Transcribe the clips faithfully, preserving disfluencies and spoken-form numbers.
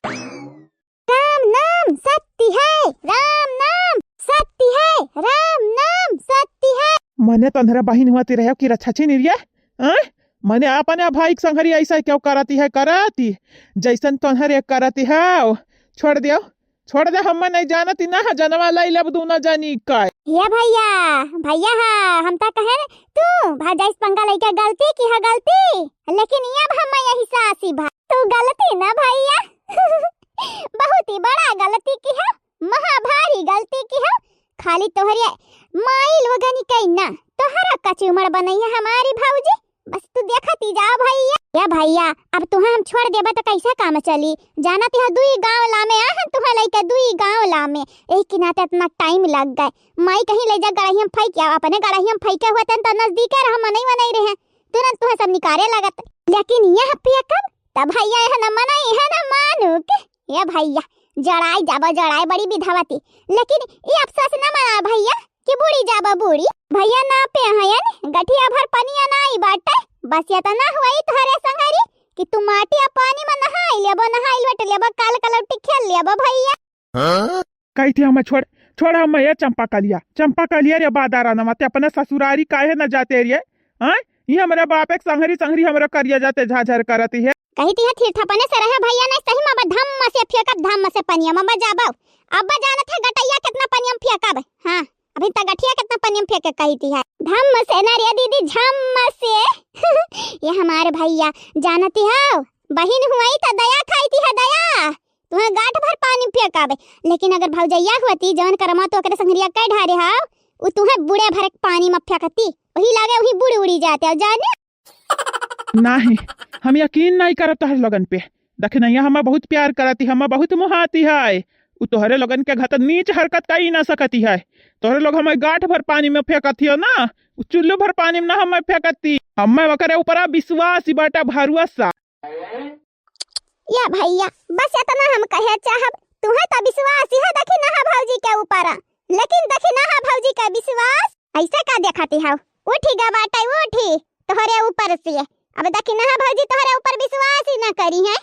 राम नाम सत्य है, राम नाम सत्य है, राम नाम सत्य है। मने तोहरे बहिन हुआ ती रहे कि रछछी निरिया, हैं? मने अपने भाई के संघरी ऐसा क्यों करती है, करती? जैसन तोहरे करती है, छोड़ दियो, छोड़ दे, हम नहीं जानती ना, जनवा लाई लब दूना जानी का। ये भैया, भैया हा, हम ता कहे तू भौजाई से पंगा लइके गलती की है गलती, लेकिन ये अब हम यही सासी भा। तू गलती ना भैया, बहुत ही बड़ा गलती की है, महा भारी गलती की है। खाली तोहरे माई लोगनी कई ना, तोहरा कचूमर बनई है हमारी भौजी। बस तू देखत ही जा भैया। या भैया, अब तुहे हम छोड़ देबा तो कैसा काम चली? जानत है दुई गांव लामे आहन तुहे लइके दुई गांव लामे, एही के नाते इतना टाइम लग गए। माई कहीं ले जा गड़हिया में फेंक आओ, अपने गड़हिया में फेंके हुए तन तो नजदीके रह मनई वनई रहे, तुरंत तुहे सब निकारे लगत। लेकिन यह फेंकब तब भैया यह न मनई है न मानू के। ये भैया, जड़ाई जाबा जड़ाई बड़ी विधावती, लेकिन ये अफसोस न मना भैया कि बूड़ी जाबा बूड़ी। भैया ना पे हयन, गठिया भर पनिया नाई बाटे, बस ये तो ना हुई तोहरे संगरी कि तू माटी आ पानी में नहाई लेबो, नहाई लोट लेबो, काल कलौटी खेल लेबो भैया। हाँ? कही थी हमें छोड़, छोड़ हमें ये चंपा कलिया, चंपा कलिया रे बादारा नमा, ते अपने ससुरारी काहे न जाते रे? हाँ? ये हमरे बाप एक संगरी, संगरी हमरे करिया जाते झाझर करती है। कही थी है ठीक अपने से रहे भैया, नहीं सही में अब धम्म से फेंकब, धम्म से पनिया में बजाबो। अब जानत है गटैया कितना पनिया में फेंकब। हाँ, अभी तक गठिया कितना पनिया में फेंके कही थी है। धम्म से ना रे दीदी, झम्म से। ये हमारे भैया जानती हो, बहिन हुई तो दया खाई थी है, दया। तुहे गांठ भर पानी में फेंकाबे, लेकिन अगर भौजैया होती, जवन करमा तो ओकरे संगरिया कई ढारे हाव, उ तुहे बूड़े भर के पानी में फेंकती, वही लागे वही बूड़ उड़ी जाते। और जाने नाही, हम यकीन नाही करत तोहरे लोगन पे। दखिनैया हमें बहुत प्यार करती, हमें बहुत मुहाती है। उ तोहरे लोगन के घत नीच हरकत कई ना सकती है। तोहरे लोग हमें गांठ भर पानी में फेंकती हो ना, उ चुल्लू भर पानी में ना हमें फेंकती, हमें ओकरे ऊपर विश्वास ही बाटा, भरोसा। या भैया, बस इतना हम कहे चाहब, तुहे तो विश्वास ही है दखिनहा भौजी के ऊपर, लेकिन दखिनहा भौजी के विश्वास ऐसे का देखाती हो? उठी गा बाटे, उठी तोहरे ऊपर से। अब दखिनहा भौजी तोहरे ऊपर विश्वास ही ना करी है।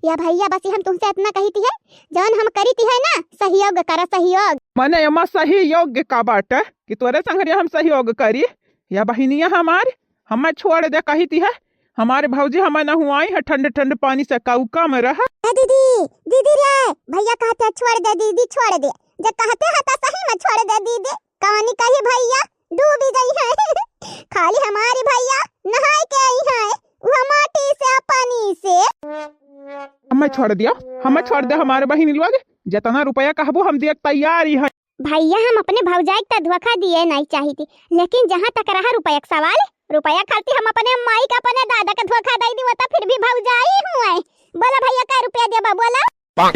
या भैया, बस हम तुमसे इतना कही थी है, जौन हम करी थी है ना, सहयोग करा, सहयोग। मने एमा सहयोग का बाटे कि तोरे संगरिया हम सहयोग करी? या बहिनिया हमार, हमें छोड़ दे कही थी है, हमारे भौजी हमें न हुआई है, ठंड ठंड पानी से कौका में रह। ए दीदी, दीदी रे, भैया कहते हैं छोड़ दे दीदी, छोड़ दे। जब कहते हैं तो सही में छोड़ दे दीदी। कवनी कही भैया, डूबी गई है। खाली हमारी भैया नहाए के आई है, वो माटी से, पानी से। हमें छोड़ दिया, हमें छोड़ दे हमारे बहिनी लोग, जितना रुपया कहबू हम दिए तैयार ही है। भैया, हम अपने भौजाई के धोखा दिए नहीं चाहिए, लेकिन जहाँ तक रहा रुपया के सवाल, रुपया खातिर हम अपने माई के, अपने दादा के धोखा दे दी, वो तो फिर भी भौजाई हुए। बोला भैया, कै रुपया देबा, बोला?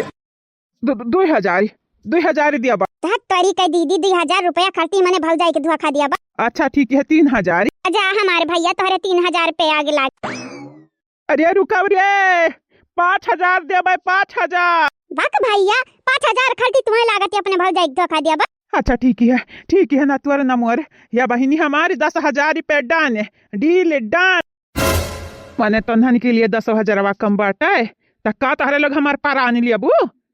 दु-, दु-, दुई हजार, दुई हजार दिया बा। धत तोरी के दीदी, दुई हजार रुपया खातिर मने भौजाई के धोखा दिया बा। अच्छा, ठीक है, तीन हजार। जा हमारे भैया, तोहरे तीन हजार पे आग लाग। अरे रुका रे, पाँच हजार देबे, पाँच हजार। बक भैया, पाँच हजार खर्ची तुम्हें लागत है अपने भौजाई के धोखा दिया बा। अच्छा ठीक है, ठीक है ना तोर ना मोर। या बहिनी हमारी दस हजार रुपये done, deal done। मने तोन्हन के लिए दस हजारवा कम बाटे, त का तोहरे लोग हमार परान लेबू?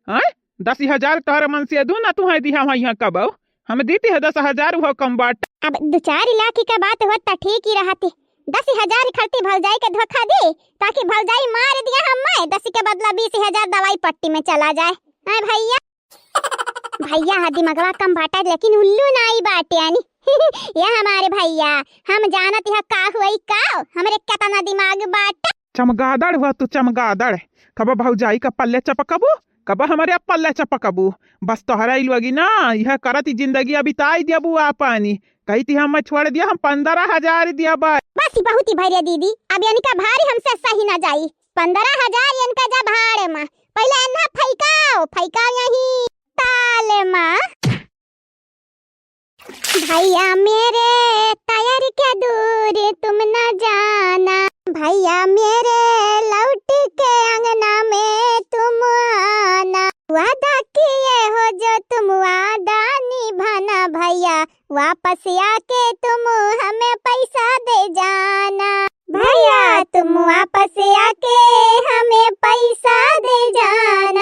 हैं? दस हजार तोहरे मन से दू ना, तुहें दिहा हुआ यहाँ कबऊ। हम दीती है दस हजार, वो कम बाटे। अब दो चार लाख के बात होत त ठीक ही रहती। दस हजार खर्ची भौजाई के धोखा दी, ताकि भौजाई मार दिया हमें, दस के बदला बीस हजार दवाई पट्टी में चला जाए। हैं भैया? भैया हा दिमगवा कम बाटे, लेकिन उल्लू नाई बाटे यानी। ये हमारे भैया, हम जानत है का हुई का, हमरे केतना दिमाग बाटे। चमगादड़ हुआ तू, चमगादड़। कब भौजाई का पल्ले चपकबू, कब हमरे पल्ले चपकबू। बस तोहरा ही लोगी ना, यह करत ही जिंदगी बिताई दियबू आपनी। कही थी हम छोड़ दिया, हम पन्द्रह हजार दिया बा। बस बहुत ही भैया दीदी, अब इनका भारी हमसे सही ना जाई। पन्द्रह हजार इनका जा भाड़ में, पहले इन्हा फैकाओ, फैकाओ यहीं ताल में। भैया मेरे तायर के दूर तुम न जाना, भैया मेरे लौट के अंगना में तुम आना। वादा किए हो जो तुम वादा निभाना, भैया वापस आके तुम हमें पैसा दे जाना। भैया तुम वापस आके हमें पैसा दे जाना।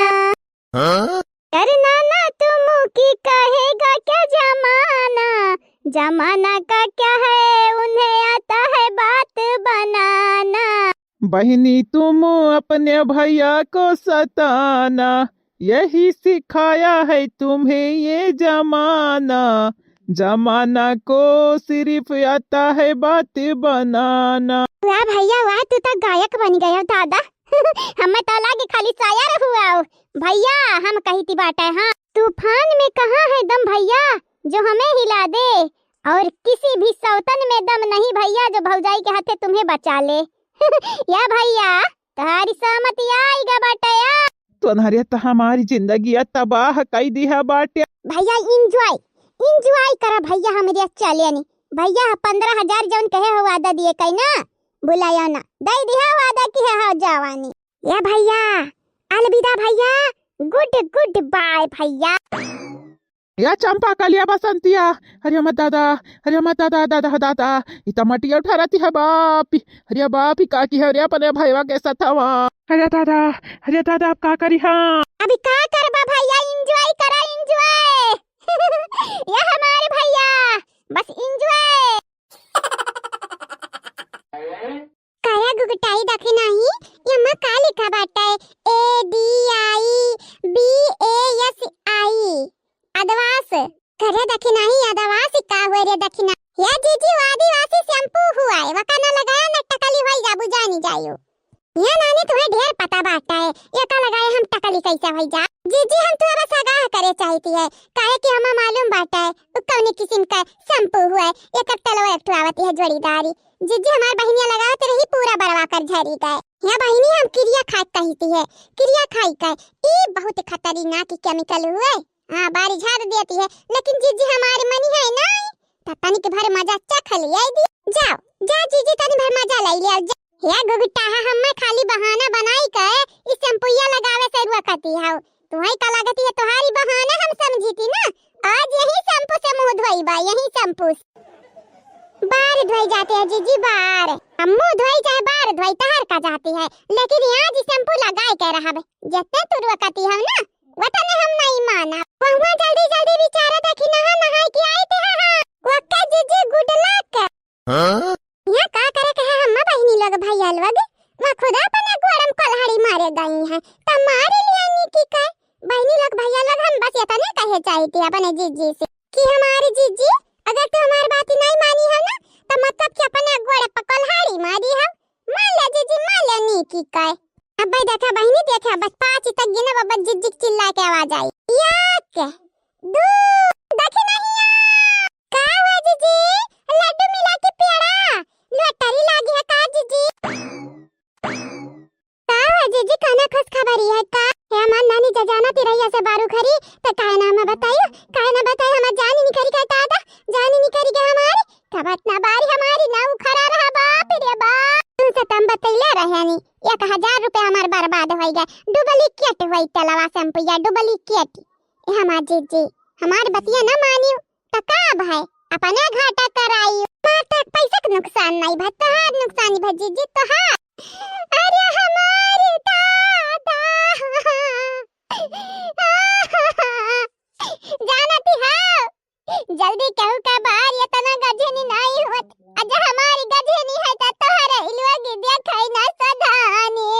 बहिनी, तुम अपने भैया को सताना, यही सिखाया है तुम्हें ये जमाना। जमाना को सिर्फ आता है बात बनाना। वाह भैया वाह, तू तो गायक बन गया दादा। हमें तो लागे खाली शायर हुआ हो। भैया, हम कही थी बाटे, हाँ। तूफान में कहाँ है दम भैया, जो हमें हिला दे, और किसी भी सौतन में दम नहीं भैया, जो भौजाई के हाथे तुम्हें बचा ले। या भैया, तोहारी सहमति आइगा बाटे या। तोहरे तो हमारी जिंदगी तबाह कई दिहा बाटे। भैया enjoy, enjoy करा भैया, हमरे चले नी। भैया पन्द्रह हजार जौन कहे हो वादा दिए कई ना, भुलाया ना, दे दिहा वादा की है हो जवानी। या भैया, अलविदा भैया, good good bye भैया। या चंपा कलिया बसंतिया, अरे हमर दादा, अरे हमर दादा, दादा हो दादा, ई त मटिया उठा रहती है बाप, अरे बाप, ई का की है, अरे अपने भैया के सथवा। अरे दादा, अरे दादा, अब का करी हाँ? अभी का करबा भैया, enjoy करा enjoy। या हमारे भैया, बस enjoy। करा गुगटाई देखी नाही, एमा का लिखा बाटे? A D I B A S I, अदवास। करे देखी नाही, अदवास का हुए रे देखी ना। या जीजी, वो आदिवासी shampoo हुआ है, वका ना लगाया ना टकली होई जाबू, जानी जायो। या नानी, तुम्हें ढेर पता बाटे, एका लगाए हम टकली कैसे होई जा। जीजी, हम तो बस आगाह करे चाहती है, काहे कि हमें मालूम बाटे, उ कौने किस्म का shampoo हुआ है, एकर तेलवा एक ठो आवती है जोड़ीदारी। जीजी, हमार बहिनिया लगावत रही, पूरा बरवा कर झरी गए। या बहिनी, हम किरिया खाए कहिती है, किरिया खाई के, ई बहुत खतरनाक chemical हुए। हाँ, बारी झाड़ देती है, लेकिन जीजी हमारे मनी है नहीं, तो तनिक भर मजा चख लिया दी। जाओ, जा जीजी, तनी भर मजा ले लिया, जा। या गुगटाहा, हम्मे खाली बहाना बनाई के ई shampooया लगावे से रुआ कती हौ। तुहई का लागती है, तोहारी बहाना हम समझी थी ना। आज यही shampoo से मुंह धोई बा, यही shampoo से। बार धोई जाते हैं जीजी, बार। हम मुंह धोई चाहे बार धोई, तहर का जाती है, लेकिन आज shampoo लगाए के रहब। जत्ते तू रुआ कती हौ ना, वतने हम नहीं माना। वहुआ जल्दी जल्दी बेचारा देखी नहा नहाई के आई थे, हाँ, हाँ। ओके जीजी, good luck। हाँ? यहाँ का करे के है हम्मा बहिनी लोग, भैया लोग? वह खुदा अपने गोड़म कलहड़ी मारे गई हैं, त मारे लिया नी की कहे। बहिनी लोग, भैया लोग, हम बस इतने कहे चाहिए अपने जीजी से कि हमारे जीजी, अगर तू हमारी बात नहीं मानी है ना, तो मतलब कि अपने गोड़े पर कलहड़ी मारी है। मान ले जीजी, मान ले नी की कहे। अब भाई देखा बहिनी, देखा बस पाँच तक गिना, बस जीजी के चिल्ला के आवाज आई, एक, दो, देखी नहीं आ। का हुआ जीजी? लड्डू मिला के पेड़ा? लॉटरी लागी है का जीजी? का हुआ जीजी, कौनो खुशखबरी है का? हे हमार नानी, जा जाना तिरैया से बारू खरी, त काहे ना हमें बताइयो? काहे ना बताइयो? हमार जान ही निकरी गए दादा, जान ही निकरी गए हमारी। तब इतना बारी हमारी ना उखड़ा रहा, बाप रे बाप। तुमसे तम बतैले रहे नी, एक हजार रुपया हमार बर्बाद होई गए, duplicate होई तेलवा shampooया, duplicate। ए हमार जीजी, हमार बतिया ना मानियो, त का भाई, अपने घाटा कराई। मार तक पैसा के नुकसान नहीं भाई, तोहार नुकसान भाई जीजी, तोहार। अरे हमारे दादा। जानती हो, जल्दी कहू का बार ये तना गजनी नहीं होत। अज हमारी गजनी है त तोहरे इलवा गिद्या खाई ना सधानी।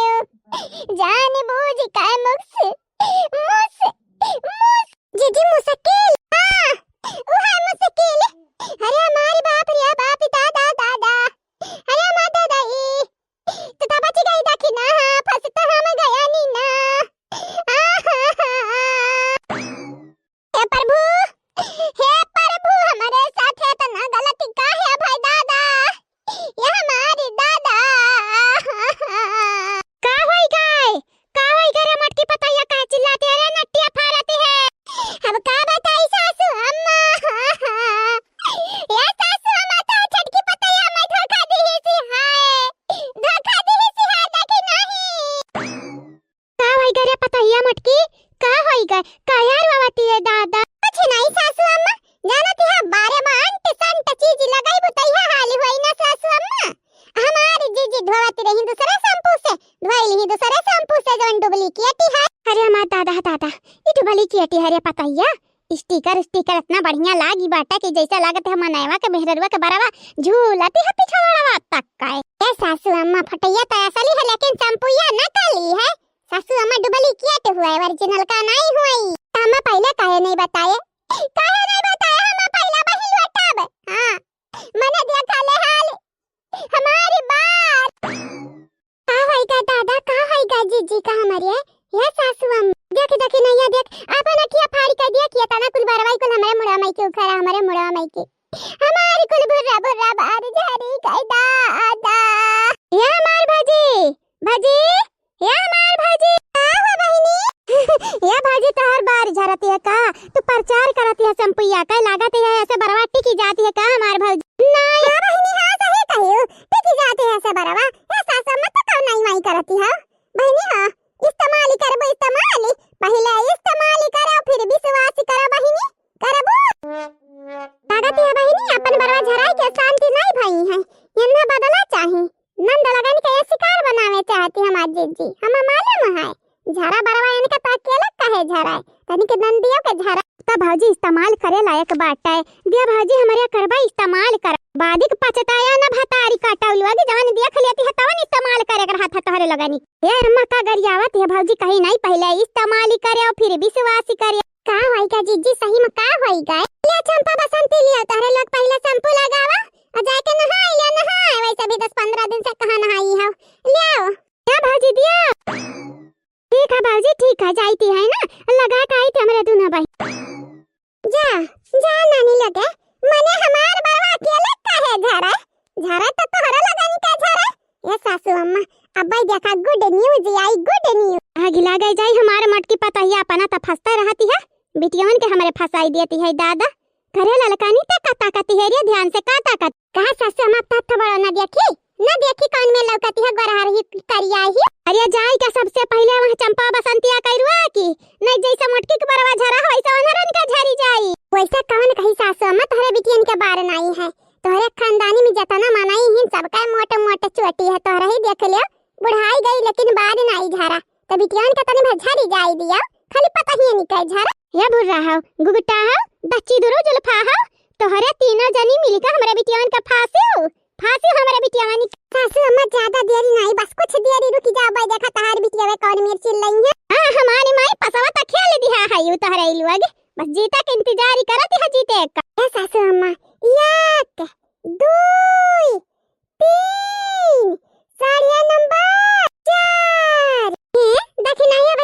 जान बूझ के मुक्स, मुस, मुस। जीजी मुश्किल। हाँ, उ है मुश्किल। अरे हमारे बाप रे बाप, दादा, दादा। अरे हमार दादा ई। तो तब बच गई देखी ना, हाँ, फंस तो हम गया नी ना। आहा। हे प्रभु, हे प्रभु, हमारे साथ इतना गलती का है भाई दादा? ये हमारी दादा। का होई गए? का होई गए रे मोटकी पतैया, काहे चिल्लाती है रे नटिया फारती है? अब का बताई सासू अम्मा? ये सासू अम्मा तो छोटकी पतैया में धोखा दी ही सी, हाय। धोखा दी ही सी, हाय, देखी नहीं। का होई गए रे पतैया मोटकी? का होई गए? का यार रोवती है दादा? कुछ नहीं सासू अम्मा, जानत है बारे में अंट संट चीज लगाई बुतैया हाल होई ना सासू अम्मा। हमारी जीजी धोवत रही दूसरे shampoo से, धोई ली दूसरे shampoo से जौन duplicate है। अरे हमार दादा, दादा, ई duplicate है रे पतैया, स्टिकर स्टिकर इतना बढ़िया लागी बाटे कि जैसे लागत है मनैवा के मेहररुआ के बरवा झूलती है पिछड़वा तक का। ए सासू अम्मा, फटैया तो असली है लेकिन चंपुइया नकली है। सासू अम्मा डुप्लीकेट हुआ है, ओरिजिनल का नहीं हुई। हमें पहले काहे नहीं बताए? काहे नहीं बताए? हमें पहला बहिन लौटब। हाँ, मने देखा ले हाल हमारी बात। का होइगा दादा, का होइगा जीजी का हमारे? ये सासू अम्मा, देख, देख, नैया देख, अपन अखिया फाड़ी के देख, ये तना कुल बरवाई कुल हमारे मुड़वा माई के उखरा, हमारे मुड़वा माई के। हमारी कुल बुर्रा बुर्रा बार झारी गई दादा। ये हमार भजी, भजी, ये हमार भजी। का हो बहिनी? ये भजी तोहर बार झरती है का? तू प्रचार करती है संपुइया का, लागत है ऐसे बरवा टिकी जाती है का हमार भौजी? नहीं। हाँ बहिनी, हाँ सही कहियो, टिकी जाती है ऐसे बरवा। ये सासू अम्मा तो कौन नाई माई करती है बहिनी? हाँ, इस्तेमाल ही करबो, इस्तेमाल ही। पहले इस्तेमाल ही करो, फिर विश्वास करो बहिनी, करबो। लागत है बहिनी, अपन बरवा झराई के शांति नहीं भई है, इन्हें बदला चाही। नंद लगन के ये शिकार बनावे चाहती हमार जीजी, हमें मालूम है। झरा बरवा इनका तो अकेले कहे झरा है, तनिक नंदियों के झरा। तब भौजी इस्तेमाल करे लायक बाटे, दिया भौजी हमारे करबा इस्तेमाल कर, बादिक पछताया न भतारी काटौलुआ की जवन देख लेती है तवन इस्तेमाल करे कर हाथ तोहरे लगनी। हे अम्मा का गरियावत है भौजी, कहीं नहीं पहले इस्तेमाल ही करे और फिर विश्वास ही करे। का होई का जीजी, सही में का होई का? ले चंपा बसंती लिया, तोहरे लोग पहले शैम्पू लगावा और जाके नहाई ले, नहाए वैसे भी दस पन्द्रह दिन से कहाँ नहाई हो, ले आओ। क्या भौजी दिया? ठीक है भौजी, ठीक है, जाइती है ना, लगा के आई थी हमरे दूनो भाई। जा, जा नानी लगे, मने हमार बरवा अकेले काहे झरे? झरे तो तोहरे लगन के झरे। ए सासू अम्मा, अब्बे देखा, गुड न्यूज आई, गुड न्यूज। आग लागे जाई हमार मोटकी पतोहिया, अपना त फंसते रहती है, बिटियवन के हमरे फंसाई देती है दादा। करे ललकानी ते का ताकती है रे, ध्यान से का ताकत? कहा सासू अम्मा, अब तो बड़ा ना देखी, ना देखी कौन में लौकती है, गोरहर ही करिया ही। अरे जाई का सबसे पहले वहाँ चंपा बसंतिया कैरुआ की, नहीं जैसे मोटकी के बरवा झरा है, वैसे अनहरन का झरी जाई। वैसे कौन कही सासू अम्मा, तोहरे बिटियन के बार नाई है, तोहरे खानदानी में जतना मनई ही सबका मोटे मोटे चोटी है, तोहरे ही देख लियो, बुढ़ाई गई लेकिन बार नाई झरा, तो बिटियन के तनी भर झरी जाई दिया, खाली पता ही नहीं कह झरा। ये बुर्रा हो, गुगटा हो, दच्ची दुरु जुल्फा हो, तोहरे तीनों जनी मिलके हमरे बिटियवन के फांसी हो, फांसी हमरे बिटियवन के। सासू अम्मा ज्यादा देरी नहीं, बस कुछ देरी रुकी जाओ, भाई देखा तहार बिटियवे कौन मेर चिल्लई है। हाँ, हमारी माई पसवा त खेल दिहा है यू तोहरे लोग, बस जीते के इंतजार ही करत है जीते का। ए सासू अम्मा, एक, दुई, तीन, साड़िया नंबर चार। ए, देखी नहीं है